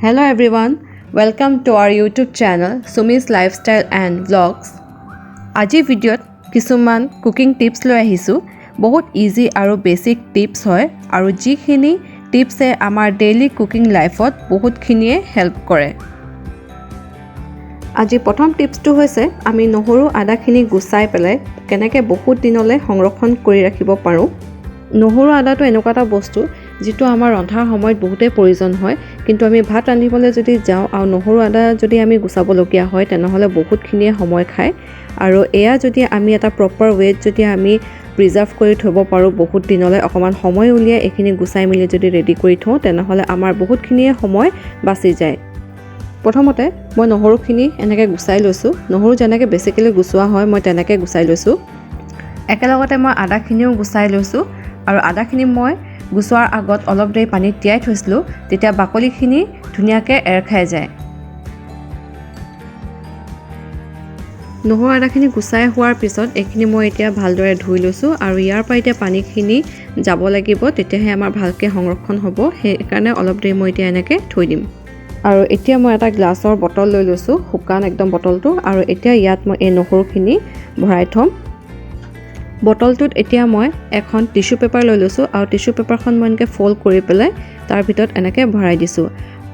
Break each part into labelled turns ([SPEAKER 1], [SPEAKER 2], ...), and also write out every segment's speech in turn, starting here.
[SPEAKER 1] Hello everyone, welcome to our YouTube channel Sumi's Lifestyle and Vlogs. আজিৰ ভিডিঅ'ত কিছুমান cooking tips লৈ আহিছোঁ। বহুত ইজি আৰু বেচিক টিপছ হয় আৰু যিখিনি টিপছে আমাৰ ডেইলি কুকিং লাইফত বহুতখিনিয়ে হেল্প কৰে। আজি প্ৰথম টিপছটো হৈছে আমি নহৰু আদাখিনি গুচাই পেলাই কেনেকৈ বহুত দিনলৈ সংৰক্ষণ কৰি ৰাখিব পাৰোঁ। নহৰু আদাটো এনেকুৱা এটা বস্তু যিটো আমাৰ ৰন্ধাৰ সময়ত বহুতেই প্ৰয়োজন হয়, কিন্তু আমি ভাত ৰান্ধিবলৈ যদি যাওঁ আৰু নহৰু আদা যদি আমি গুচাবলগীয়া হয়, তেনেহ'লে বহুতখিনিয়ে সময় খায়। আৰু এয়া যদি আমি এটা প্ৰপাৰ ৱেত যদি আমি প্ৰিজাৰ্ভ কৰি থ'ব পাৰোঁ বহুত দিনলৈ, অকণমান সময় উলিয়াই এইখিনি গুচাই মেলি যদি ৰেডি কৰি থওঁ, তেনেহ'লে আমাৰ বহুতখিনিয়ে সময় বাচি যায়। প্ৰথমতে মই নহৰুখিনি এনেকৈ গুচাই লৈছোঁ। নহৰু যেনেকৈ বেছিকেলি গুচোৱা হয়, মই তেনেকৈ গুচাই লৈছোঁ। একেলগতে মই আদাখিনিও গুচাই লৈছোঁ আৰু আদাখিনি মই গুচোৱাৰ আগত অলপ দেৰি পানীত তিয়াই থৈছিলোঁ, তেতিয়া বাকলিখিনি ধুনীয়াকৈ এৰ খাই যায়। নহৰু আদাখিনি গুচাই হোৱাৰ পিছত এইখিনি মই এতিয়া ভালদৰে ধুই লৈছোঁ আৰু ইয়াৰ পৰা এতিয়া পানীখিনি যাব লাগিব, তেতিয়াহে আমাৰ ভালকৈ সংৰক্ষণ হ'ব। সেইকাৰণে অলপ দেৰি মই এতিয়া এনেকৈ থৈ দিম। আৰু এতিয়া মই এটা গ্লাছৰ বটল লৈ লৈছোঁ, শুকান একদম বটলটো, আৰু এতিয়া ইয়াত মই এই নহৰুখিনি ভৰাই থ'ম। বটলটোত এতিয়া মই এখন টিচু পেপাৰ লৈ লৈছোঁ আৰু টিচু পেপাৰখন মই এনেকৈ ফ'ল্ড কৰি পেলাই তাৰ ভিতৰত এনেকৈ ভৰাই দিছোঁ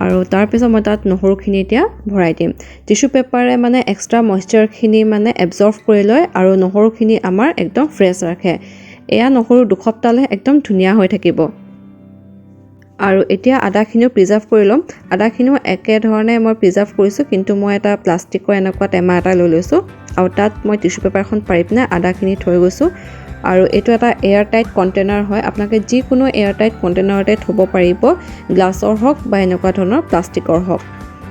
[SPEAKER 1] আৰু তাৰপিছত মই তাত নহৰুখিনি এতিয়া ভৰাই দিম। টিচু পেপাৰে মানে এক্সট্ৰা মইশ্চাৰখিনি মানে এবজৰ্ভ কৰি লয় আৰু নহৰুখিনি আমাৰ একদম ফ্ৰেছ ৰাখে। এয়া নহৰু 2 সপ্তাহলৈ একদম ধুনীয়া হৈ থাকিব। আৰু এতিয়া আদাখিনিও প্ৰিজাৰ্ভ কৰি ল'ম। আদাখিনিও একেধৰণে মই প্ৰিজাৰ্ভ কৰিছোঁ, কিন্তু মই এটা প্লাষ্টিকৰ এনেকুৱা টেমা এটা লৈ লৈছোঁ আৰু তাত মই টিচু পেপাৰখন পাৰি পিনে আদাখিনি থৈ গৈছোঁ। আৰু এইটো এটা এয়াৰ টাইট কণ্টেইনাৰ হয়। আপোনালোকে যিকোনো এয়াৰ টাইট কণ্টেইনাৰতে থ'ব পাৰিব, গ্লাছৰ হওক বা এনেকুৱা ধৰণৰ প্লাষ্টিকৰ হওক,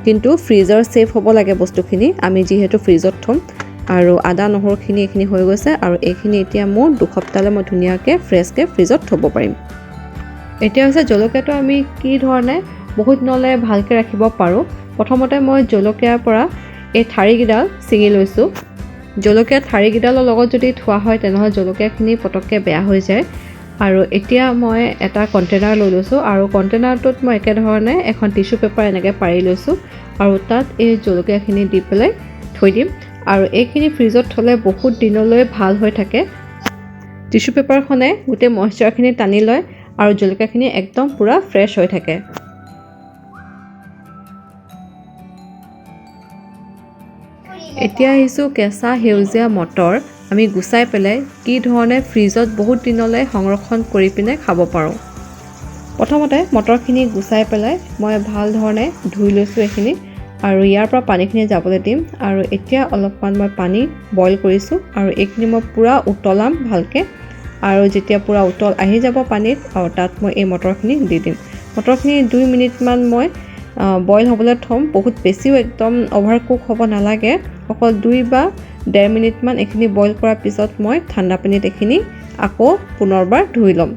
[SPEAKER 1] কিন্তু ফ্ৰিজাৰ ছেফ হ'ব লাগে বস্তুখিনি, আমি যিহেতু ফ্ৰিজত থ'ম। আৰু আদা নহৰুখিনি এইখিনি হৈ গৈছে আৰু এইখিনি এতিয়া মোৰ 2 সপ্তাহলৈ মই ধুনীয়াকৈ ফ্ৰেছকৈ ফ্ৰিজত থ'ব পাৰিম। এতিয়া হৈছে জলকীয়াটো আমি কি ধৰণে বহুত দিনলৈ ভালকৈ ৰাখিব পাৰোঁ। প্ৰথমতে মই জলকীয়াৰ পৰা এই ঠাৰিকেইডাল ছিঙি লৈছোঁ। জলকীয়া ঠাৰিকেইডালৰ লগত যদি থোৱা হয়, তেনেহ'লে জলকীয়াখিনি পটককৈ বেয়া হৈ যায়। আৰু এতিয়া মই এটা কণ্টেইনাৰ লৈ লৈছোঁ আৰু কণ্টেইনাৰটোত মই একেধৰণে এখন টিচু পেপাৰ এনেকৈ পাৰি লৈছোঁ আৰু তাত এই জলকীয়াখিনি দি পেলাই থৈ দিম। আৰু এইখিনি ফ্ৰিজত থ'লে বহুত দিনলৈ ভাল হৈ থাকে। টিচু পেপাৰখনে গোটেই মইশ্চাৰখিনি টানি লয় আৰু জলকীয়াখিনি একদম পূৰা ফ্ৰেছ হৈ থাকে। এতিয়া আহিছোঁ কেঁচা সেউজীয়া মটৰ আমি গুচাই পেলাই কি ধৰণে ফ্ৰিজত বহুত দিনলৈ সংৰক্ষণ কৰি পিনে খাব পাৰোঁ। প্ৰথমতে মটৰখিনি গুচাই পেলাই মই ভাল ধৰণে ধুই লৈছোঁ এইখিনি আৰু ইয়াৰ পৰা পানীখিনি যাবলৈ দিম। আৰু এতিয়া অলপমান মই পানী বইল কৰিছোঁ আৰু এইখিনি মই পূৰা উতলাম ভালকৈ। আৰু যেতিয়া পূৰা উতল আহি যাব পানীত, আৰু তাত মই এই মটৰখিনি দি দিম। মটৰখিনি 2 মিনিটমান মই বইল হ'বলৈ থ'ম। বহুত বেছিও একদম অ'ভাৰ কুক হ'ব নালাগে। অকল 2 বা 1.5 মিনিটমান এইখিনি বইল কৰাৰ পিছত মই ঠাণ্ডা পানীত এইখিনি আকৌ পুনৰবাৰ ধুই ল'ম।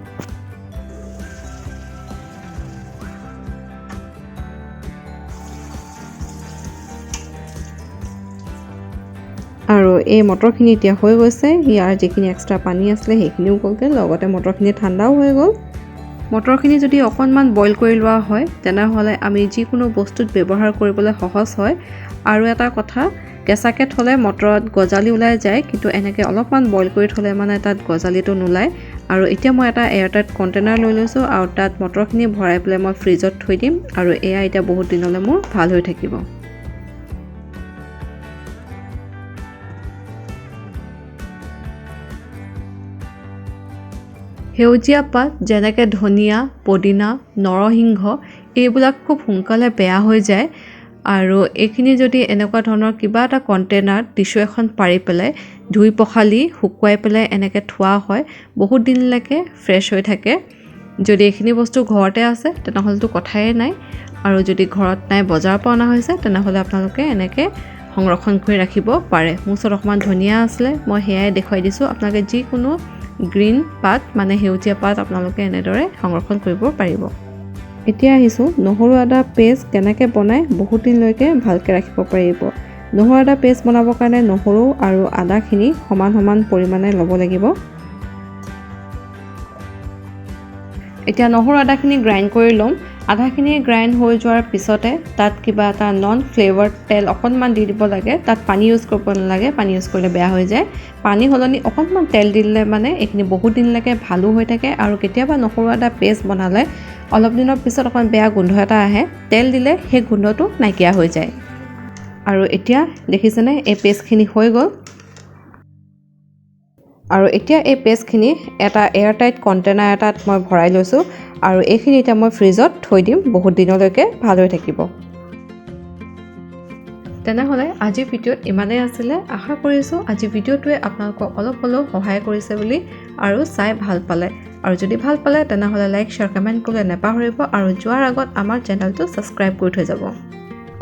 [SPEAKER 1] আৰু এই মটৰখিনি এতিয়া হৈ গৈছে। ইয়াৰ যিখিনি এক্সট্ৰা পানী আছিলে, সেইখিনিও গ'লগৈ, লগতে মটৰখিনি ঠাণ্ডাও হৈ গ'ল। মটৰখিনি যদি অকণমান বইল কৰি লোৱা হয়, তেনেহ'লে আমি যিকোনো বস্তুত ব্যৱহাৰ কৰিবলৈ সহজ হয়। আৰু এটা কথা, কেঁচাকৈ থ'লে মটৰত গজালি ওলাই যায়, কিন্তু এনেকৈ অলপমান বইল কৰি থ'লে মানে তাত গজালিটো নোলায়। আৰু এতিয়া মই এটা এয়াৰটাইট কণ্টেইনাৰ লৈ লৈছোঁ আৰু তাত মটৰখিনি ভৰাই পেলাই মই ফ্ৰিজত থৈ দিম আৰু এয়া এতিয়া বহুত দিনলৈ মোৰ ভাল হৈ থাকিব। সেউজীয়া পাত যেনেকৈ ধনিয়া, পদিনা, নৰসিংহ, এইবিলাক খুব সোনকালে বেয়া হৈ যায়। আৰু এইখিনি যদি এনেকুৱা ধৰণৰ কিবা এটা কণ্টেইনাৰত টিচু এখন পাৰি পেলাই ধুই পখালি শুকুৱাই পেলাই এনেকৈ থোৱা হয়, বহুত দিনলৈকে ফ্ৰেছ হৈ থাকে। যদি এইখিনি বস্তু ঘৰতে আছে, তেনেহ'লেতো কথাই নাই। আৰু যদি ঘৰত নাই, বজাৰৰ পৰা অনা হৈছে, তেনেহ'লে আপোনালোকে এনেকৈ সংৰক্ষণ কৰি ৰাখিব পাৰে। মোৰ ওচৰত অকণমান ধনিয়া আছিলে, মই সেয়াই দেখুৱাই দিছোঁ। আপোনালোকে যিকোনো গ্ৰীণ পাত, মানে সেউজীয়া পাত, আপোনালোকে এনেদৰে সংৰক্ষণ কৰিব পাৰিব। এতিয়া আহিছোঁ নহৰু আদা পেষ্ট কেনেকৈ বনাই বহুত দিনলৈকে ভালকৈ ৰাখিব পাৰিব। নহৰু আদা পেষ্ট বনাবৰ কাৰণে নহৰু আৰু আদাখিনি সমান সমান পৰিমাণে ল'ব লাগিব। এতিয়া নহৰু আদাখিনি গ্ৰাইণ্ড কৰি ল'ম। আদাখিনি গ্ৰাইণ্ড হৈ যোৱাৰ পিছতে তাত কিবা এটা নন ফ্লেভাৰ্ড তেল অকণমান দি দিব লাগে। তাত পানী ইউজ কৰিব নালাগে, পানী ইউজ কৰিলে বেয়া হৈ যায়। পানী সলনি অকণমান তেল দি দিলে মানে এইখিনি বহুত দিনলৈকে ভালো হৈ থাকে। আৰু কেতিয়াবা নহৰু আদা পেষ্ট বনালে অলপ দিনৰ পিছত অকণমান বেয়া গোন্ধ এটা আহে, তেল দিলে সেই গোন্ধটো নাইকিয়া হৈ যায়। আৰু এতিয়া দেখিছেনে, এই পেষ্টখিনি হৈ গ'ল। আৰু এতিয়া এই পেষ্টখিনি এটা এয়াৰ টাইট কণ্টেইনাৰ এটাত মই ভৰাই লৈছোঁ আৰু এইখিনি এতিয়া মই ফ্ৰিজত থৈ দিম, বহুত দিনলৈকে ভাল হৈ থাকিব। তেনেহ'লে আজিৰ ভিডিঅ'ত ইমানেই আছিলে। আশা কৰিছোঁ আজিৰ ভিডিঅ'টোৱে আপোনালোকক অলপ হ'লেও সহায় কৰিছে বুলি আৰু চাই ভাল পালে। আৰু যদি ভাল পালে, তেনেহ'লে লাইক, শ্বেয়াৰ, কমেণ্ট কৰিবলৈ নাপাহৰিব আৰু যোৱাৰ আগত আমাৰ চেনেলটো ছাবস্ক্ৰাইব কৰি থৈ যাব।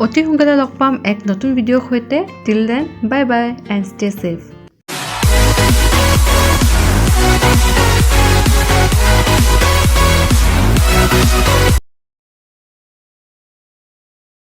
[SPEAKER 1] অতি সোনকালে লগ পাম এক নতুন ভিডিঅ'ৰ সৈতে। Till then, bye bye and stay safe.